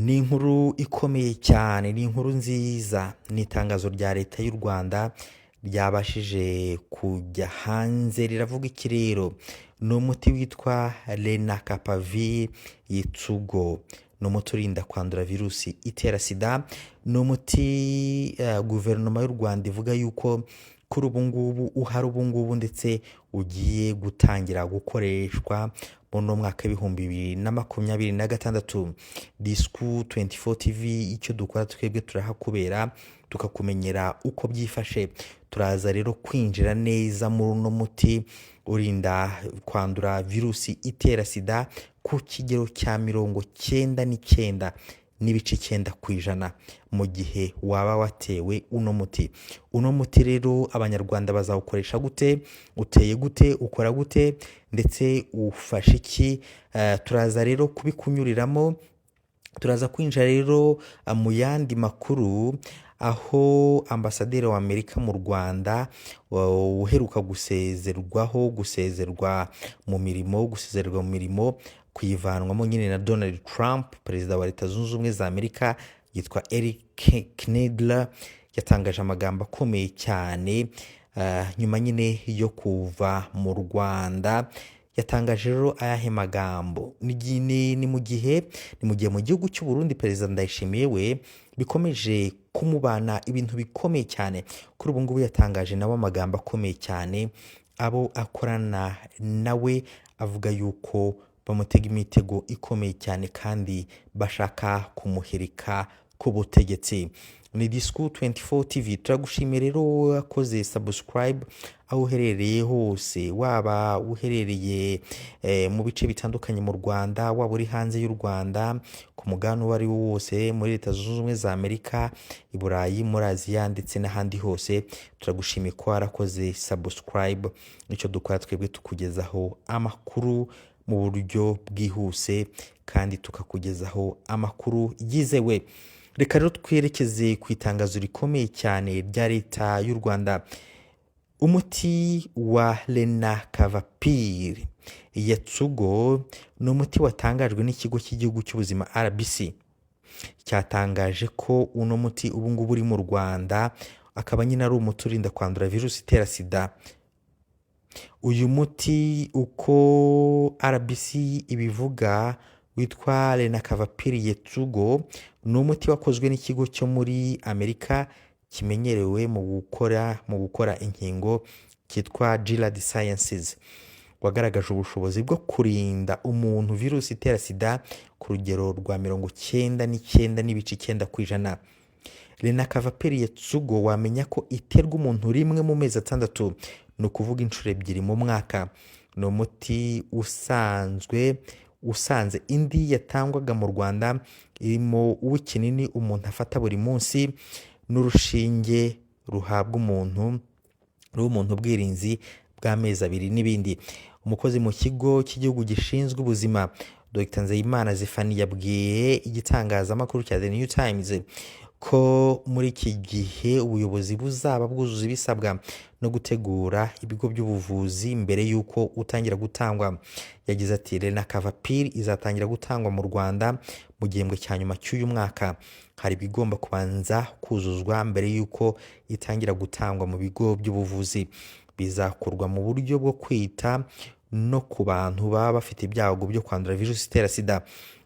Ni inkuru ikomeye cyane, ni inkuru nziza, ni itangazo rya Leta y'u Rwanda ryabashije kujya hanze. Riravuga iki rero? Ni umuti witwa Lenacapavir Yitsugo, ni umuti urinda kwandura virusi itera SIDA. Ni umuti guverinoma y'u Rwanda ivuga yuko kuri ubu ngubu uhari ubu ngubu, ndetse ugiye gutangira gukoreshwa muri uno mwaka w'2026. Disku 24 TV, icyo dukora twebwe turahakubera, tukakumenyera uko byifashe. Turaza rero kwinjira neza muri uno muti urinda kwandura virusi itera SIDA ku kigero cya 99.9% mu gihe waba watewe uno muti. Uno muti rero Abanyarwanda bazawukoresha gute? Uteye gute? Ukora gute? Ndetse ufasha iki? Turaza rero kubikunyuriramo. Turaza kwinjira rero mu yandi makuru, aho ambasaderi wa Amerika mu Rwanda uheruka gusezerwaho, gusezerwa mu mirimo, gusezererwa mu mirimo, kuyivanwamo nyine na Donald Trump, perezida wa Leta Zunze Ubumwe za Amerika, yitwa Eric Kneedler, yatangaje amagambo akomeye cyane nyuma nyine yo kuva mu Rwanda. Yatangaje rero ayahe magambo? Ni mu gihe mu gihugu cy'u Burundi Perezida Ndayishimiye we bikomeje kumubana ibintu bikomeye cyane. Kuri ubu ngubu yatangaje nawe amagambo akomeye cyane, abo akorana nawe avuga yuko bamutega imitego ikomeye cyane kandi bashaka kumuhirika ku butegetsi. Ni Disku 24 TV. Turagushimiye rero wowe wakoze subscribe, aho uherereye hose, waba uherereye mu bice bitandukanye mu Rwanda, waba uri hanze y'u Rwanda, ku mugabane uwo ari wo wose, muri Leta Zunze Ubumwe za Amerika, i Burayi, muri Aziya ndetse n'ahandi hose. Turagushimiye ko warakoze subscribe. Icyo dukora twebwe, tukugezaho amakuru mu buryo bwihuse kandi tukakugezaho amakuru yizewe. Reka rero twerekeze ku itangazo rikomeye cyane rya Leta y'u Rwanda. Umuti wa Lenacapavir Yatsugo ni umuti watangajwe n'Ikigo cy'Igihugu cy'Ubuzima RBC. Cyatangaje ko uno muti ubu ngubu uri mu Rwanda, akaba nyine ari umuti urinda kwandura virusi itera SIDA. Uyu muti, uko RBC ibivuga, witwa Lenacapavir Yetsugo, ni umuti wakozwe n'ikigo cyo muri Amerika kimenyerewe mu gukora inkingo cyitwa Gilead Sciences. Wagaragaje ubushobozi bwo kurinda umuntu virusi itera SIDA ku rugero rwa 99.9%. Lenacapavir Yetsugo, wamenya ko iterwa umuntu rimwe mu mezi 6, ni ukuvuga inshuro ebyiri mu mwaka. Ni umuti usanzwe usanze indi yatangwaga mu Rwanda, irimo uw'ikinini umuntu afata buri munsi n'urushinge ruhabwa umuntu, ruha umuntu ubwirinzi bw'amezi 2 n'ibindi. Umukozi mu Kigo cy'Igihugu gishinzwe Ubuzima, Dr Nzeyimana Zephanie, yabwiye igitangazamakuru cya The New Times ko muri iki gihe ubuyobozi buzaba bwuzuza ibisabwa no gutegura ibigo by'ubuvuzi mbere y'uko utangira gutangwa. Yagize ati: "Lenacapavir izatangira gutangwa mu Rwanda mu gihembwe cya nyuma cy'uyu mwaka. Hari ibigomba kubanza kuzuzwa mbere y'uko itangira gutangwa mu bigo by'ubuvuzi. Bizakorwa mu buryo bwo kwita no ku bantu baba bafite ibyago byo kwandura virusi itera SIDA,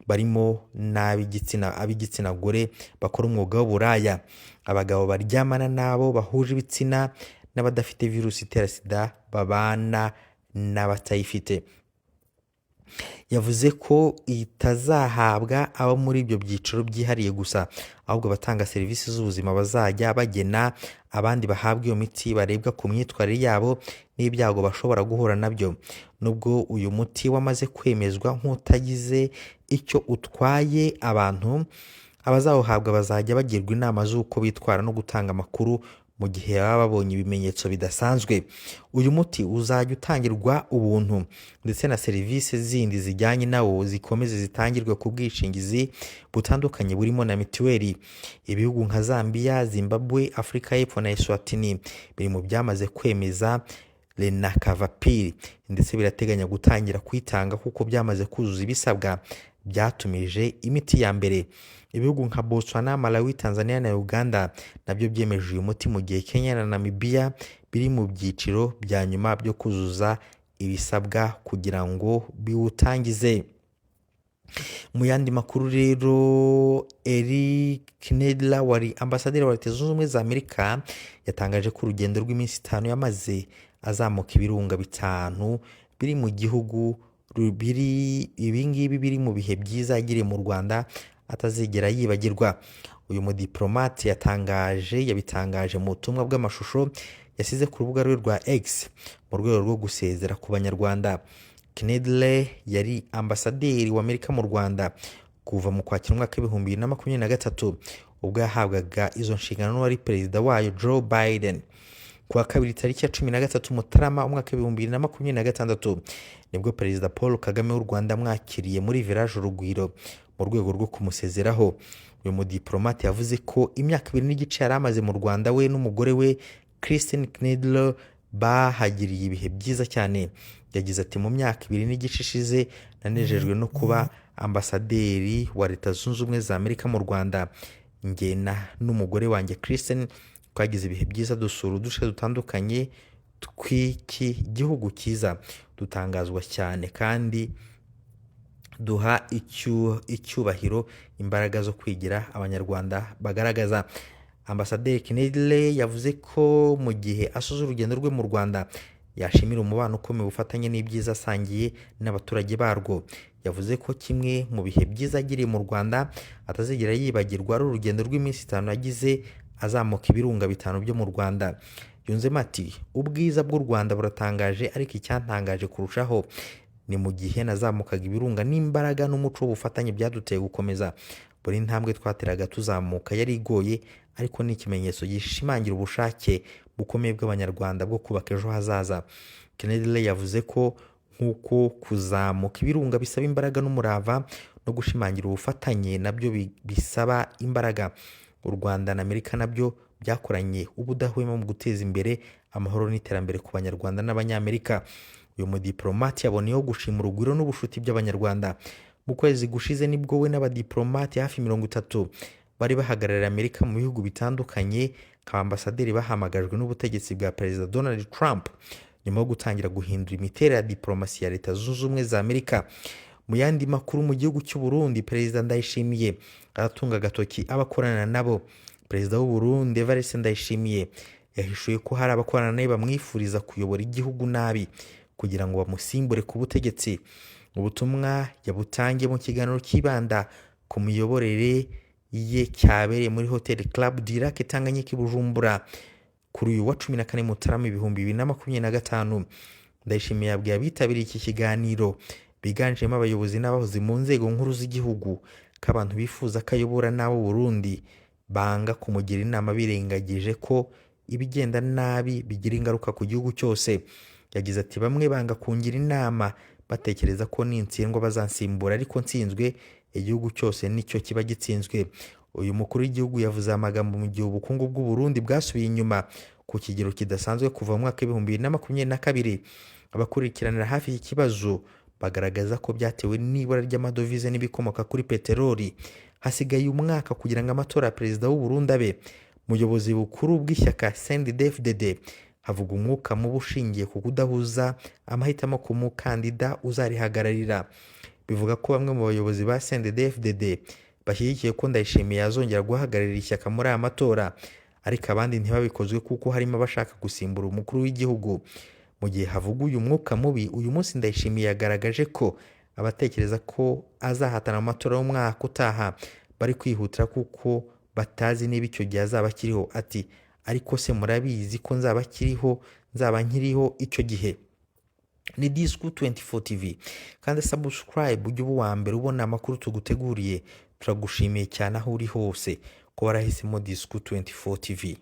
barimo n'ab'igitsina gore bakora umwuga w'uburaya, abagabo baryamana n'abo bahuje ibitsina, n'abadafite virusi itera SIDA babana n'abatayifite." Yavuze ko itazahabwa abo muri ibyo byiciro byihariye gusa, ahubwo abatanga serivisi z'ubuzima bazajya bagena abandi bahabwa iyo miti barebwa ku myitwarire yabo n'ibyago bashobora guhura nabyo. Nubwo uyu muti wamaze kwemezwa nk'utagize icyo utwaye abantu, abazawuhabwa bazajya bagirwa inama z'uko bitwara no gutanga amakuru mu gihe baba babonye ibimenyetso bidasanzwe. Uyu muti uzajya utangirwa ubuntu, ndetse na serivisi zindi zijyanye nawo zikomeze zitangirwe ku bwishingizi butandukanye burimo na mituweli. Ibihugu nka Zambia, Zimbabwe, Afurika y'Epfo na Eswatini biri mu byamaze kwemeza Lenacapavir, ndetse birateganya gutangira kuyitanga kuko byamaze kuzuza ibisabwa. Byatumije imiti ya mbere. Ibihugu nka Botswana, Malawi, Tanzania na Uganda nabyo byemeje uyu muti, mu gihe Kenya na Namibia biri mu byiciro bya nyuma byo kuzuza ibisabwa kugira ngo biwutangize. Mu yandi makuru rero, Eric Nedler wari ambasaderi wa Leta Zunze Ubumwe za Amerika yatangaje ko urugendo rw'iminsi 5 yamaze azamuka ibirunga 5 biri mu gihugu biri ibingibi biri mu bihe byiza yagiriye mu Rwanda atazigera yibagirwa. Uyu mudiplomate yabitangaje mu butumwa bw'amashusho yasize ku rubuga rwe rwa X mu rwego rwo gusezera ku Banyarwanda. Knedler yari ambasaderi wa Amerika mu Rwanda kuva mu Kwakira umwaka w'2023, ubwo yahabwaga izo nshingano n'uwari perezida wayo Joe Biden. Ku wa kabiri tariki ya 13 Mutarama umwaka w'2026 nibwo Perezida Paul Kagame w'u Rwanda amwakiriye muri Village Urugwiro mu rwego rwo kumusezeraho. Uyu mudiplomate yavuze ko imyaka 2.5 yari amaze mu Rwanda we n'umugore we Christine Knedler bahagiriye ibihe byiza cyane. Yagize ati: "Mu myaka 2.5 ishize nanejejwe no kuba ambasaderi wa Leta Zunze Ubumwe za Amerika mu Rwanda. Njye n'umugore wanjye Christine twagize ibihe byiza, dusura uduce dutandukanye tw'iki gihugu cyiza, dutangazwa cyane kandi duha icyubahiro imbaraga zo kwigira Abanyarwanda bagaragaza." Ambasaderi Knedler yavuze ko mu gihe asoza urugendo rwe mu Rwanda yashimira umubano ukomeye, ubufatanye n'ibyiza asangiye n'abaturage barwo. Yavuze ko kimwe mu bihe byiza agiriye mu Rwanda atazigera yibagirwa ari urugendo rw'iminsi 5 yagize azamuka ibirunga 5 byo mu Rwanda. Yunzemo ati: "Ubwiza bw'u Rwanda buratangaje, ariko icyantangaje kurushaho ni mu gihe nazamukaga ibirunga n'imbaraga n'umuco w'ubufatanye byaduteye gukomeza. Buri ntambwe twateraga tuzamuka yari igoye, ariko ni ikimenyetso gishimangira ubushake bukomeye bw'Abanyarwanda bwo kubaka ejo hazaza." Kennedy yavuze ko nk'uko kuzamuka ibirunga bisaba imbaraga n'umurava, no gushimangira ubufatanye nabyo bisaba imbaraga. U Rwanda na Amerika nabyo byakoranye ubudahwema mu guteza imbere amahoro n'iterambere ku Banyarwanda n'Abanyamerika. Uyu mudiplomate yaboneyeho gushima urugwiro n'ubushuti by'Abanyarwanda. Mu kwezi gushize nibwo we n'abadiplomate hafi 30 bari bahagarariye Amerika mu bihugu bitandukanye nka ambasaderi bahamagajwe n'ubutegetsi bwa Perezida Donald Trump nyuma yo gutangira guhindura imiterere ya diplomasi ya Leta Zunze Ubumwe za Amerika. Mu yandi makuru, mu gihugu cy'u Burundi Perezida Ndayishimiye aratunga agatoki abakorana nabo. Perezida w'u Burundi Evariste Ndayishimiye yahishuye ko hari abakorana nawe bamwifuriza kuyobora igihugu nabi kugira ngo bamusimbure ku butegetsi. Ubutumwa yabutangiye mu kiganiro cyibanda ku miyoborere ye cyabereye muri Hotel Club du Lac Tanganyika i Bujumbura kuri uyu wa 14 Mutarama 2025. Ndayishimiye yabwiye abitabiriye iki kiganiro biganjemo abayobozi n'abahoze mu nzego nkuru z'igihugu ko abantu bifuza ko ayobora nabi Burundi banga kumugira inama birengagije ko ibigenda nabi bigira ingaruka ku gihugu cyose. Yagize ati: "Bamwe banga kungira inama batekereza ko nintsindwa bazansimbura, ariko nsinzwe igihugu cyose nicyo kiba gitsinzwe." Uyu mukuru w'igihugu yavuze amagambo mu gihe ubukungu bw'u Burundi bwasubiye inyuma ku kigero kidasanzwe kuva mu mwaka w'2022. Abakurikiranira hafi iki kibazo bagaragaza ko byatewe n'ibura ry'amadovize n'ibikomoka kuri peteroli. Hasigaye umwaka kugira ngo amatora ya perezida w'u Burundi abe. Umuyobozi bukuru bw'ishyaka CNDD-FDD havuga umwuka mubi ushingiye ku kudahuza amahitamo ku mukandida uzarihagararira. Bivuga ko bamwe mu bayobozi ba CNDD-FDD bashyigikiye ko Ndayishimiye yazongera guhagararira ishyaka muri aya matora, ariko abandi ntibabikozwe kuko harimo abashaka gusimbura umukuru w'igihugu. Mu gihe havugwa uyu mwuka mubi, uyu munsi Ndayishimiye yagaragaje ko abatekereza ko azahatana mu matora y'umwaka utaha bari kwihutira kuko batazi niba icyo gihe azaba akiriho. Ati: "Ariko se murabizi ko nzaba akiriho, nzaba nkiriho icyo gihe?" Ni Disco 24 TV, kandi subscribe ujye uba uwa mbere ubona amakuru tuguteguriye. Turagushimiye cyane aho uri hose ko warahisemo Disco 24 TV.